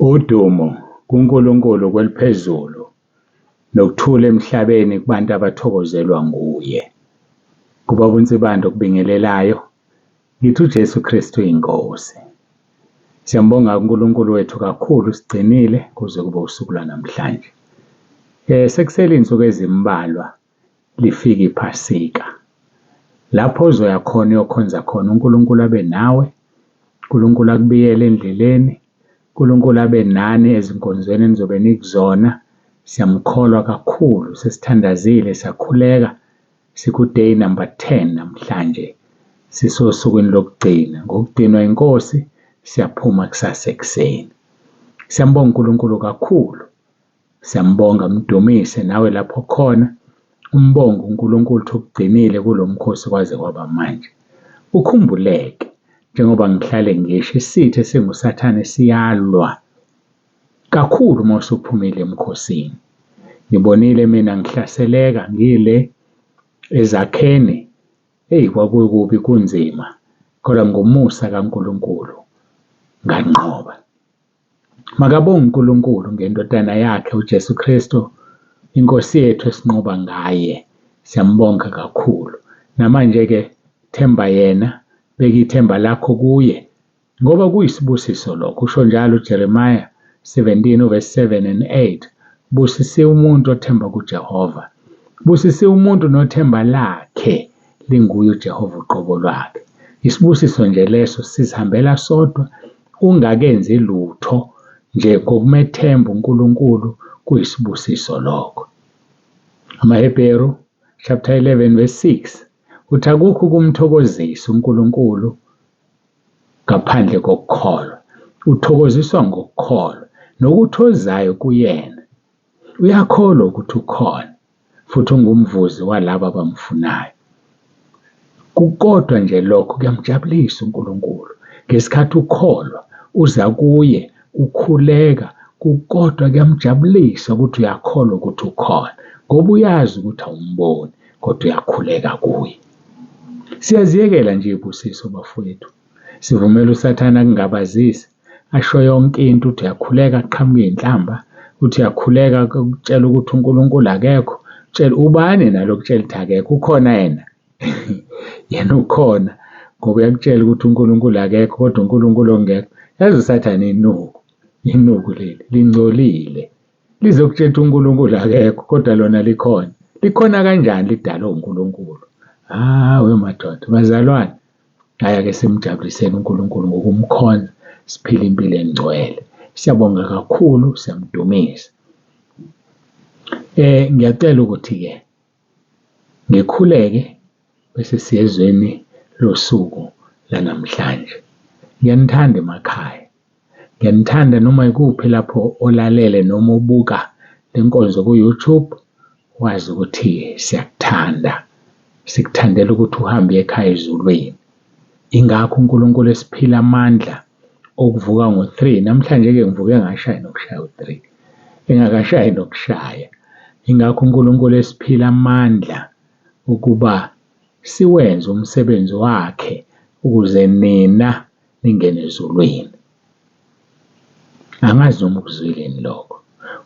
Udumo kuNkulunkulu kweliphezulu nokuthula emhlabeni kubantu abathokozelwa nguye. Kubaba uNsibande okubingelelayo, ngithi uJesu Kristu inkosi. Siyambonga uNkulunkulu wethu kakhulu usigcinile kuze kube usuku lwanamhlanje. Sekusele iy'nsuku ezimbalwa lifike iphasika. Lapho ozoya khona uyokhonza khona uNkulunkulu abe nawe, uNkulunkulu akubiyele endleleni, uNkulunkulu abe nani ezinkonzweni enizobe nikuzona. Siyamkholwa kakhulu, sesithandazile sakhuleka, siku-day number 10 namhlanje, sisosukwini lokugcina. Ngokudinwa inkosi siyaphuma kusasa ekuseni. Siyambonga uNkulunkulu kakhulu, siyambonga, mdumise nawe lapho khona, umbonge uNkulunkulu ukuthi ukugcinile kulo mkhosi kwaze kwaba manje. Ukhumbuleke njengoba ngihlale ngisho isitha esinguSathane siyalwa kakhulu uma usuphumile emkhosini. Ngibonile mina ngihlaseleka ngile ezakheni, eyi kwakukubi kunzima kodwa ngomusa kaNkulunkulu nganqoba. Makabongwe uNkulunkulu ngendodana yakhe uJesu Kristu, inkosi yethu esinqoba ngaye. Siyambonga kakhulu. Namanje-ke themba yena, beka ithemba lakho kuye ngoba kuyisibusiso lokho. Usho njalo uJeremiah 17 verse 7 and 8. Busisiwe umuntu othemba kuJehova. Busisiwe umuntu nothemba lakhe linguye uJehova uqobo lwakhe. Isibusiso nje leso sizihambela sodwa ungakenzi lutho nje ngokumethemba uNkulunkulu kuyisibusiso lokho. AmaHebheru chapter 11 verse 6 uthi akukho ukumthokozisa uNkulunkulu ngaphandle kokukholwa. Uthokoziswa ngokukholwa nokuthi ozayo kuyena uyakholwa ukuthi ukhona futhi ungumvuzi walabo abamfunayo. Kukodwa nje lokho kuyamjabulisa uNkulunkulu ngesikhathi ukholwa uza kuye ukhuleka kukodwa kuyamjabulisa ukuthi uyakholwa ukuthi ukhona ngoba uyazi ukuthi awumboni kodwa uyakhuleka kuye. Siyaziyekela nje iy'busiso bafowethu, sivumela uSathane akungabazise asho yonke into, uthi uyakhuleka kuqhamuke iy'nhlamba, uthi uyakhuleka kutshela ukuthi uNkulunkulu akekho, tshela ubani yena lo okutshela ukuthi akekho, ukhona yena? Yena ukhona ngoba uyakutshela ukuthi uNkulunkulu akekho kodwa uNkulunkulu ongekho. Yazi uSathane inuku, inuku leli lingcolile. Lizokutshela ukuthi uNkulunkulu akekho kodwa lona likhona. Likhona kanjani lidalwe uNkulunkulu? Hawu madoda, bazalwane, hhayi ake simjabuliseni uNkulunkulu ngokumkhonza siphile impilo engcwele. Siyabonga kakhulu, siyamdumisa. Ngiyacela ukuthi-ke ngikhuleke bese siya ezweni losuku lanamhlanje. Ngiyanithanda emakhaya, ngiyanithanda noma ikuphi lapho olalele noma ubuka le nkonzo ku-YouTube, wazi ukuthi siyakuthanda, sikuthandela ukuthi uhambe uye ekhaya ezulwini. Ingakho uNkulunkulu esiphila amandla okuvuka ngo-3. Namhlanje-ke ngivuke ngashaya nokushaya u-3, engakashayi nokushaya. Ingakho uNkulunkulu esiphila amandla ukuba siwenze umsebenzi wakhe ukuze nina ningene ezulwini. Angazi noma ukuzwile yini lokho.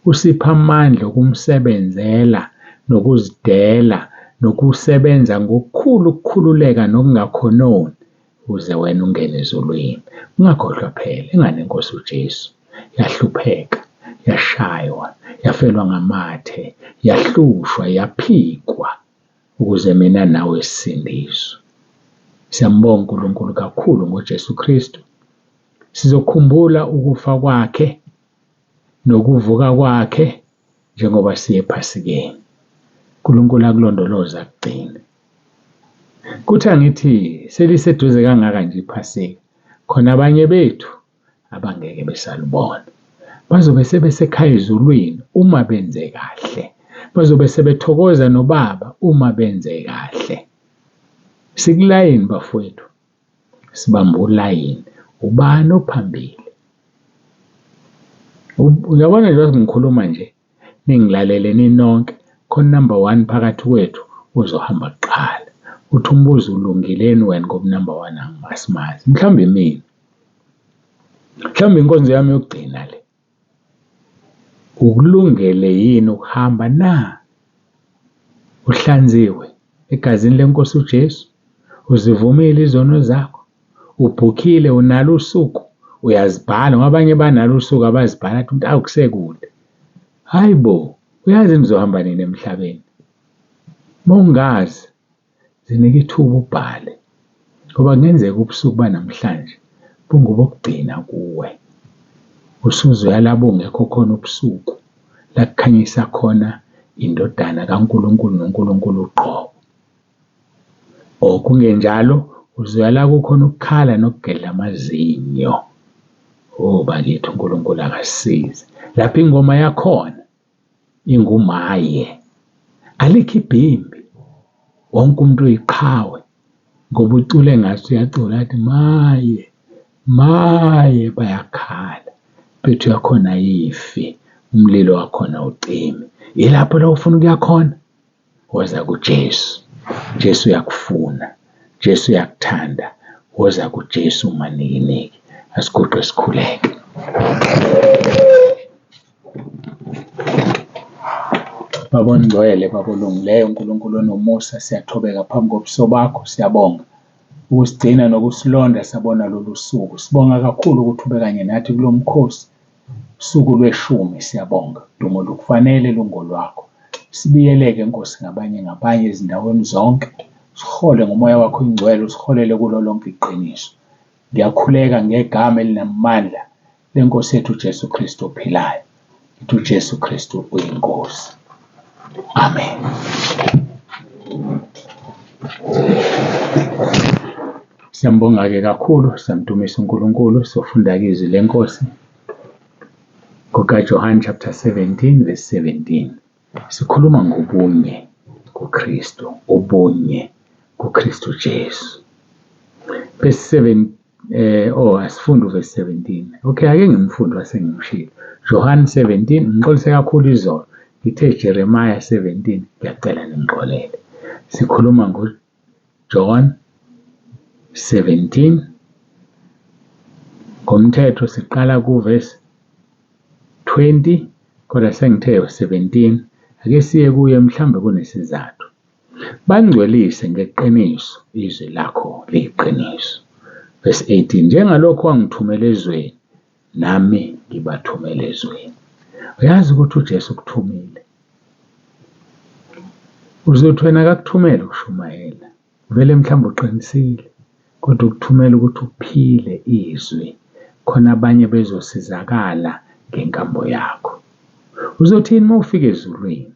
Usipha amandla okumsebenzela nokuzidela nokusebenza ngokukhulu ukukhululeka nokungakhononi ukuze wena ungene ezulwini. Ungakhohlwa phela ingane yenkosi uJesu yahlupheka, yashaywa, yafelwa ngamathe, yahlushwa, yaphikwa ukuze mina nawe sisindiswe. Siyambonga uNkulunkulu kakhulu ngoJesu Kristu. Sizokhumbula ukufa kwakhe nokuvuka kwakhe njengoba siye ephasikeni. uNkulunkulu akulondoloze akugcine. Kuthi angithi seliseduze kangaka nje iphasika, khona abanye bethu abangeke besalubona. Bazobe sebesekhaya ezulwini uma benze kahle. Bazobe sebethokoza noBaba uma benze kahle. Sikulayini bafowethu, sibambe ulayini. Ubani ophambili? Uyabona nje ngikhuluma nje ningilalele ninonke, khona number one phakathi kwethu uzohamba kuqala. Uthi umbuzo ulungileni wena ngoba number one angimasimazi. Mhlawumbe imina. Mhlawumbe inkonzo yami yokugcina le. Ukulungele yini ukuhamba na? Uhlanziwe egazini leNkosi uJesu? Uzivumile izono zakho? Ubhukhile, unalo usuku? Uyazibhala, ngoba abanye banalo usuku abazibhala athi umuntu awu kusekude. Hhayi bo, uyazi yini uzohamba nini emhlabeni? Uma ungazi, zinike ithuba ubhale ngoba kungenzeka ubusuku banamhlanje bungobokugcina kuwe. Usuzoya la bungekho khona ubusuku, la kukhanyisa khona iNdodana kaNkulunkulu noNkulunkulu uqobo. Or kungenjalo uzoya la kukhona ukukhala nokugedla amazinyo. Oh bakithi uNkulunkulu akasisize. Lapho ingoma yakhona ingumaye, alikho ibhimbi, wonke umuntu uyiqhawe ngoba ucule ngathi uyacula athi maye, maye bayakhala. Impethu yakhona ayifi, umlilo wakhona awucimi. Yilapho la ufuna ukuya khona? Woza kuJesu. Jesu uyakufuna, Jesu uyakuthanda. Woza kuJesu manikiniki. Asiguqe sikhuleke. Baba ongcwele, Baba olungileyo, uNkulunkulu onomusa, siyathobeka phambi kobuso bakho, siyabonga ukusigcina nokusilonda sabona lolu suku. Sibonga kakhulu ukuthi ube kanye nathi kulo mkhosi. Usuku lweshumi siyabonga, dumo lukufanele lungolwakho. Sibiyeleke Nkosi ngabanye ngabanye ezindaweni zonke, usihole ngomoya wakho oyingcwele, usiholele kulo lonke iqiniso. Ngiyakhuleka ngegama elinamandla leNkosi yethu uJesu Kristu ophilayo. Ngithi uJesu Kristu uyiNkosi. Amen. Siyambonga-ke kakhulu, siyamdumisa uNkulunkulu, sofunda-ke izwi leNkosi kukaJohane chapter 17 verse 17. Sikhuluma ngobunye kuKristu, ubunye kuKristu Jesu. Verse 7 oh asifunde uverse 17. Okay, ake ngimfunde wasengimshilo. Johane 17, ngixolise kakhulu izolo. Ngithe Jeremiah 17, ngiyacela ningixolele. Sikhuluma ngo John 17 ngomthetho siqala kuvesi 20 kodwa sengithe 17 ake siye kuye mhlawumbe kunesizathu. Bangcwelise ngeqiniso, izwi lakho liyiqiniso. Verse 18 njengalokhu wangithumela ezweni nami ngibathumela ezweni. Uyazi ukuthi uJesu ukuthumile. Uzothi wena akakuthumele ukushumayela, vele mhlawumbe uqinisile, kodwa ukuthumela ukuthi uphile izwi khona abanye bezosizakala ngenkambo yakho. Uzothini uma ufika ezulwini?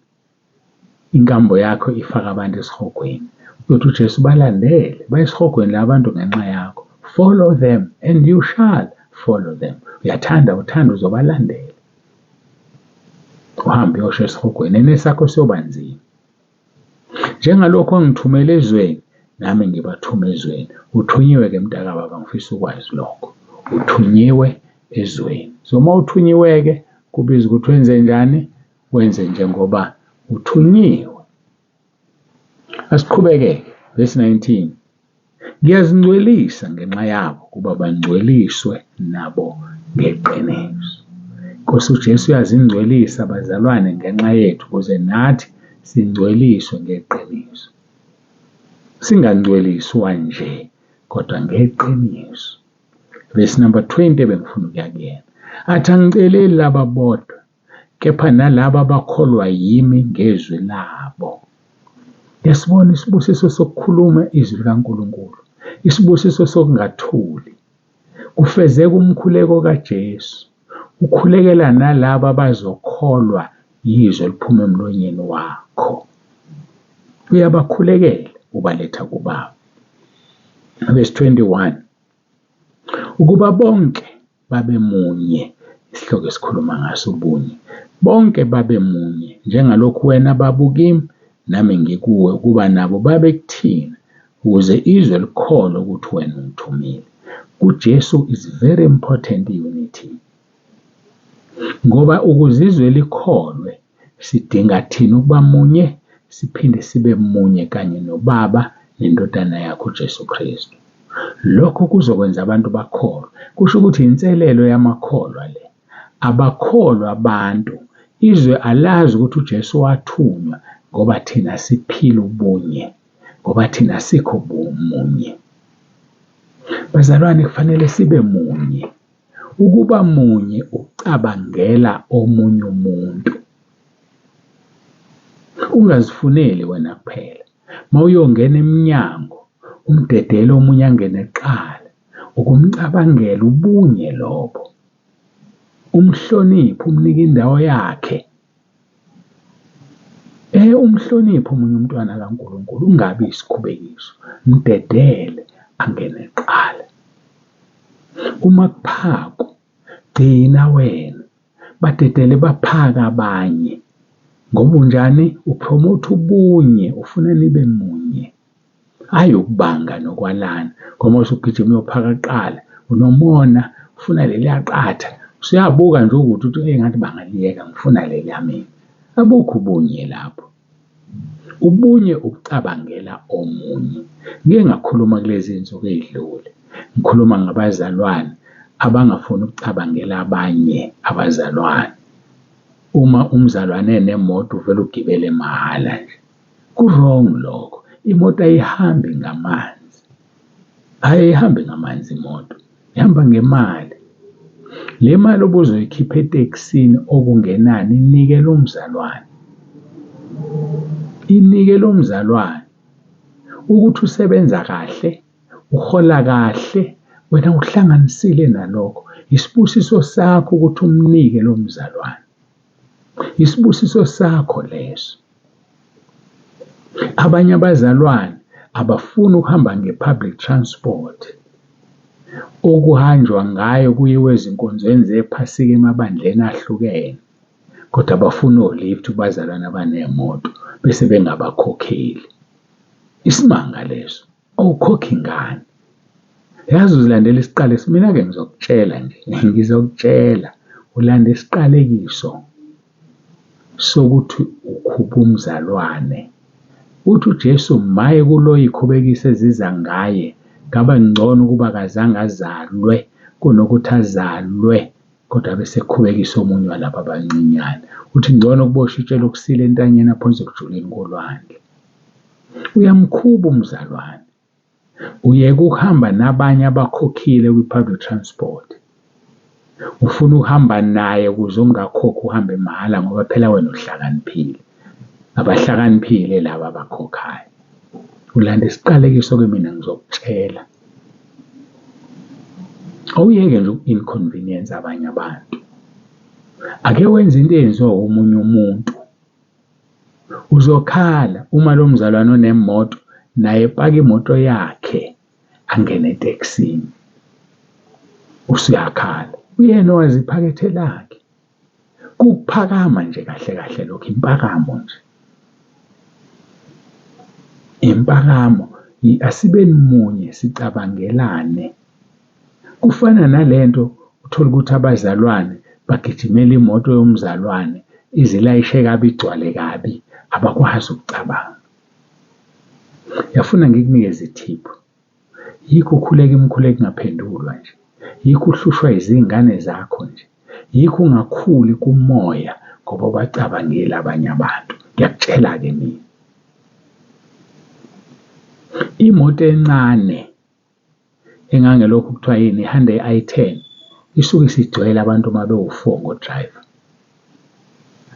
Inkambo yakho ifaka abantu esihogweni. Uyothi uJesu balandele, baye esihogweni la bantu ngenxa yakho. Follow them and you shall follow them. Uyathanda, uthanda uzobalandela. Uhambe uyosho esihogweni, enesakho siyoba nzima. Njengalokhu wangithumela ezweni, nami ngibathuma ezweni. Uthunyiwe-ke mntakababa, ngifisa ukwazi lokho. Uthunyiwe ezweni. So uma uthunyiwe-ke kubiza ukuthi wenze njani? Wenze njengoba uthunyiwe. Asiqhubeke-ke, verse 19. Ngiyazingcwelisa ngenxa yabo ukuba bangcweliswe nabo ngeqiniso. Inkosi uJesu uyazingcwelisa bazalwane ngenxa yethu ukuze nathi singcweliswe ngeqiniso. Singangcweliswa nje kodwa ngeqiniso. Verse number 20 ebengifuna ukuya kuyena. Athi angiceleli laba bodwa kepha nalabo abakholwa yimi ngezwi labo. Uyasibona isibusiso sokukhuluma izwi likaNkulunkulu, isibusiso sokungathuli. Kufezeka umkhuleko kaJesu, ukhulekela nalabo abazokholwa yizwi eliphuma emlonyeni wakho. Uyabakhulekela ubaletha kuBaba. Verse 21 ukuba bonke babe munye, isihloko esikhuluma ngaso ubunye. Bonke babe munye, njengalokhu wena Baba ukimi, nami ngikuwe, ukuba nabo babe kuthina, ukuze izwe likholwe ukuthi wena ungithumile. KuJesu is very important unity. Ngoba ukuze izwe likholwe, sidinga thina ukuba munye, siphinde sibe munye kanye noBaba neNdodana yakhe uJesu Kristu. Lokho kuzokwenza abantu bakholwe. Kusho ukuthi inselelo yamakholwa le. Abakholwa abantu Izwe alazi ukuthi uJesu wathunywa ngoba thina siphila ubunye, ngoba thina sikho munye. Bazalwane, kufanele sibe munye. Ukuba munye ukucabangela omunye umuntu. Ungazifuneli wena kuphela. Mawuyongena emnyango umdedele omunye angene kuqala, ukumcabangela ubunye lobo. Umhloniphe, umnike indawo yakhe. Umhloniphe omunye umntwana kaNkulunkulu, ungabi isikhubekiso, mdedele angene kuqala. Uma kuphakwa, gcina wena, badedele baphake abanye. Ngoba unjani? Uphromotha ubunye, ufuna nibe munye. Hhayi ukubanga nokwalana ngoba usugijima uyophaka kuqala, unomona, ufuna leliya qatha. Usuyabuka nje ukuthi uthi engathi bangaliyeka ngifuna leliya mina. Abukho ubunye lapho. Ubunye ukucabangela omunye. Ngike ngakhuluma kulezi zinsuku ey'dlule, ngikhuluma ngabazalwane abangafuni ukucabangela abanye abazalwane. Uma umzalwane enemoto uvele ugibele mahhala nje. Ku-wrong lokho. Imoto ayihambi ngamanzi. Ayihambi ngamanzi imoto, ihamba ngemali. Le mali obuzoyikhipha etekisini okungenani inike lo mzalwane. Inike lo mzalwane ukuthi usebenza kahle, uhola kahle, wena uhlanganisile nalokho. Isibusiso sakho ukuthi umnike lo mzalwane. Isibusiso sakho leso. Abanye abazalwane abafuni ukuhamba nge-public transport okuhanjwa ngayo kuyiwe ezinkonzweni zephasika emabandleni ahlukene, kodwa bafuna o-lift kubazalwane abaney'moto bese bengabakhokheli. Isimanga leso, awukhokhi ngani? Yazi uzilandela isiqalekiso, mina-ke ngizokutshela nje, ngizokutshela ulanda isiqalekiso sokuthi ukhuba umzalwane. Uthi uJesu maye kulo ikhubekisi eziza ngaye, ngaba ngcono ukuba akazange azalwe kunokuthi azalwe kodwa bese ekhubekisa omunye walaba abancinyane. Uthi ngcono ukuboshwa itshe lokusila entanyeni aphonswe ekujuleni kolwandle. Uyamkhuba umzalwane. Uyeke ukuhamba nabanye abakhokhile kwi-public transport. Ufuna ukuhamba naye ukuze ungakhokhi uhambe mahhala ngoba phela wena uhlakaniphile. Abahlakaniphile laba abakhokhayo. Ulanda isiqalekiso-ke mina ngizokutshela. Awuyeke nje uku-inconvenience abanye abantu. Ake wenze into eyenziwa omunye umuntu. Uzokhala uma lo mzalwane onemoto naye epaka imoto yakhe angene etekisini. Usuyakhala. Uyena owazi iphakethe lakhe. Kukuphakama nje kahle kahle lokho, impakamo nje. Impakamo, asibeni munye sicabangelane. Kufana nalento uthole ukuthi abazalwane bagijimela imoto yomzalwane izilayishe kabi igcwale kabi, abakwazi ukucabanga. Yafuna ngikunikeze ithiphu. Yikho ukhuleka imikhuleko ingaphendulwa nje. Yikho uhlushwa izingane zakho nje. Yikho ungakhuli kumoya ngoba ubacabangeli abanye abantu. Ngiyakutshela-ke mina. Imoto encane engangelokhu kuthiwa yini i-Hyundai i10 isuke isigcwele abantu uma bewu-four ngo-driver.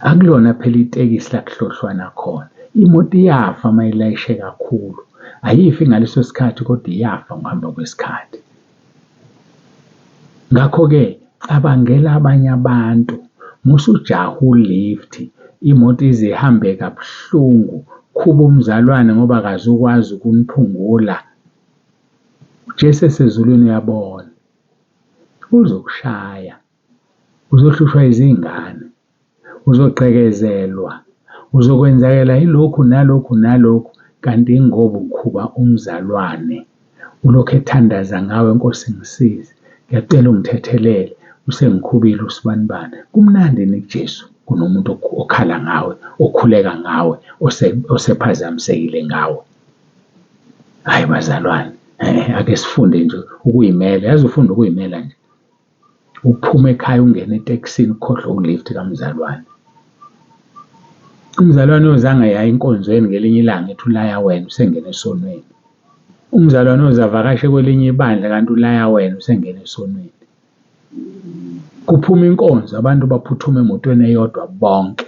Akulona phela itekisi la kuhlohlwana khona. Imoto iyafa uma ilayishe kakhulu. Ayifi ngaleso sikhathi kodwa iyafa ngokuhamba kwesikhathi. Ngakho-ke cabangela abanye abantu, musa ujaha u-lift, imoto ize ihambe kabuhlungu, khuba umzalwane ngoba akazukwazi ukuniphungula. UJesu esezulwini uyabona, uzokushaya, uzohlushwa izingane, uzogqekezelwa, uzokwenzakela yilokhu nalokhu nalokhu, kanti ingoba ukhuba umzalwane. Ulokhu ethandaza ngawe, Nkosi ngisize, ngiyacela ungithethelele, usengikhubile usibanibani. Kumnandi yini kuJesu kunomuntu okhala ngawe, okhuleka ngawe, osephazamisekile ngawe? Hhayi bazalwane, ake sifunde nje ukuy'mela. Yazi ufunda ukuy'mela nje, uphume ekhaya ungene etekisini ukhohlwe u-lift kamzalwane. Umzalwane ozange yaye enkonzweni ngelinye ilanga ethi ulaya wena usengene esonweni. Umzalwane oze avakashe kwelinye ibandla kanti ulaya wena usengene esonweni. Kuphuma inkonzo abantu baphuthuma emotweni eyodwa bonke.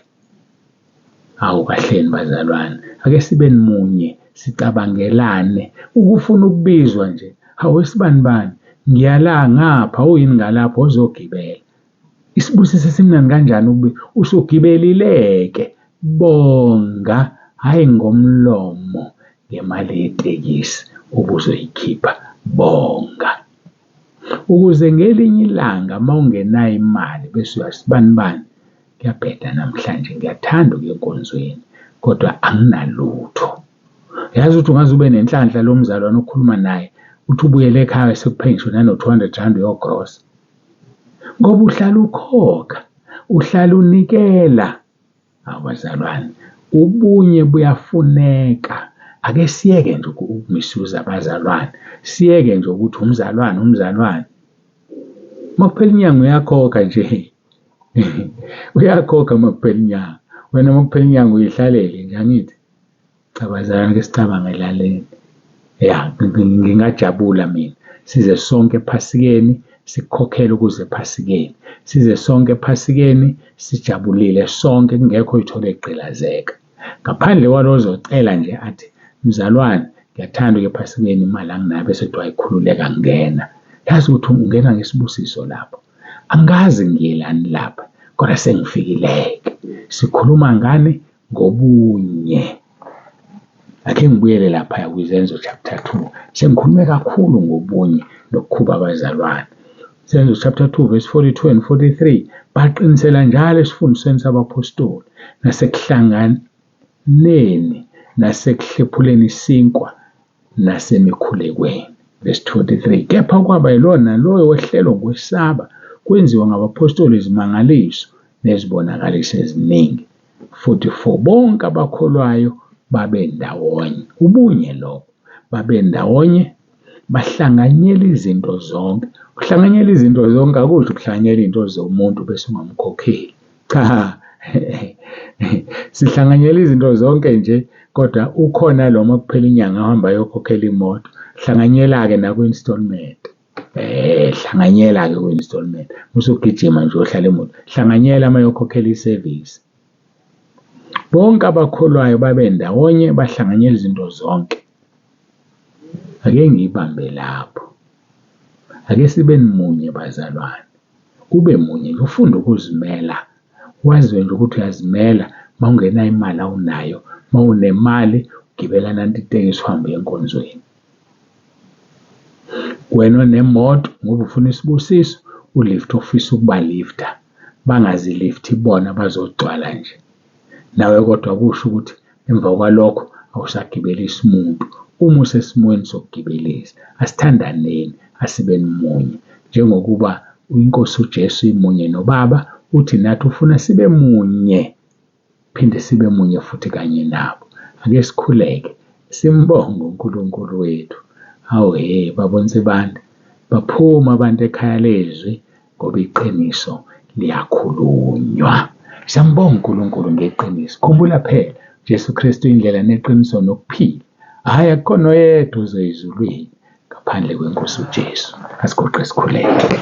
Hawu kahleni bazalwane, ake sibeni munye sicabangelane. Ukufuna ukubizwa nje, hawu sibanibani ngiya la ngapha uyini ngalapho uzogibela. Isibusiso esimnandi kanjani ukube usugibelile-ke, bonga hhayi ngomlomo ngemali yetekisi obuzoyikhipha, bonga. Ukuze ngelinye ilanga uma ungenayo imali bese uyasibanibani kuyabheda namhlanje ngiyathanda ukuya enkonzweni kodwa anginalutho. Yazi ukuthi ungaze ube nenhlanhla lo mzalwane okhuluma naye, uthi ubuyele ekhaya sekuphe ngisho nano-200 rand uyogrosa. Ngoba uhlala ukhokha, uhlala unikela. Hawu bazalwane, ubunye buyafuneka. Ake siyeke nje ukumisuza abazalwane, siyeke nje ukuthi umzalwane umzalwane. Uma kuphela inyanga uyakhokha nje uyakhokha uma kuphela inyanga. Wena uma kuphela inyanga uyihlalele nje angithi? Cha bazalwane ake sicabangelaleni. Ya, ngingajabula mina size sonke ephasikeni sikukhokhele ukuze ephasikeni. Size sonke ephasikeni sijabulile sonke kungekho oyithola egqilazeka. Ngaphandle kwalo ozocela nje athi mzalwane ngiyathanda ukuya ephasikeni imali anginayo bese kuthiwa ayikhululeka ngena. Yazi ukuthi ungena ngesibusiso lapho. Angikaze ngiyelani lapha kodwa sengifikile-ke. Sikhuluma ngani? Ngobunye. Ake ngibuyele laphaya kwiZenzo chapter 2. Sengikhulume kakhulu ngobunye nokukhuba abazalwane. Senzo chapter 2 verse 42 and 43 baqinisela njalo esifundisweni sabaphostoli nasekuhlanganeni nasekuhlephuleni isinkwa nasemikhulekweni. Verse 23 kepha kwaba yilowo naloyo wehlelwa ngukwesaba kwenziwa ngabaphostoli izimangaliso nezibonakaliso eziningi. 44 bonke abakholwayo babe ndawonye. Ubunye lobo. Babe ndawonye bahlanganyela izinto zonke. Ukuhlanganyela izinto zonke akusho ukuhlanganyela izinto zomuntu bese ungamkhokheli. Cha, sihlanganyela izinto zonke nje kodwa ukhona lo uma kuphela inyanga ahamba ayokhokhela imoto. Hlanganyela-ke nakwi-installment. Hlanganyela-ke kwi-installment. Usugijima nje uyohlala emoto. Hlanganyela uma uyokhokhela isevisi. Bonke abakholwayo babe ndawonye bahlanganyela izinto zonke. Ake ngiyibambe lapho. Ake sibeni munye bazalwane. Ube munye nje ufunde ukuzimela. Waziwe nje ukuthi uyazimela uma ungenayo imali awunayo, uma unemali ugibela nanti itekisi uhambe uye enkonzweni. Wena onemoto ngoba ufuna isibusiso ulifte ofisa ukubalifta, bangazilifti bona bazogcwala nje. Nawe kodwa kusho ukuthi emva kwalokho awusagibelisi muntu uma usesimweni sokugibelisa. Asithandaneni, asibeni munye njengokuba iNkosi uJesu imunye noBaba, uthi nathi ufuna sibe munye phinde sibe munye futhi kanye nabo. Ake sikhuleke simbonge uNkulunkulu wethu. Hawu he baba uNsibande, baphuma abantu ekhaya lezwi ngoba iqiniso liyakhulunywa. Siyambonga uNkulunkulu ngeqiniso. Khumbula phela Jesu Kristu indlela neqiniso nokuphila. Hhayi akukho noyedwa ozoya ezulwini ngaphandle kwenkosi uJesu. Asiguqe sikhuleke.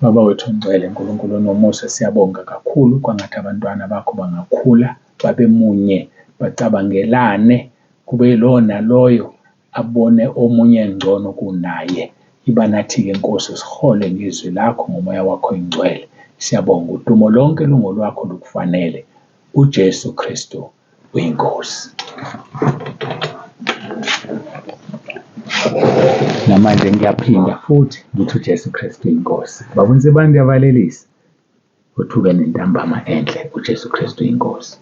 Baba wethu ongcwele, Nkulunkulu onomusa, siyabonga kakhulu kwangathi abantwana bakho bangakhula babe munye, bacabangelane, kube yilowo naloyo abone omunye engcono kunaye. Iba nathi-ke Nkosi, usihole ngezwi lakho ngomoya wakho oyingcwele. Siyabonga, udumo lonke lungolwakho lukufanele. UJesu Kristu uyiNkosi. Namanje ngiyaphinda futhi ngithi uJesu Kristu uyiNkosi. Baba uNsibande uyavalelisa. Uthuke nentambama enhle uJesu Kristu uyiNkosi.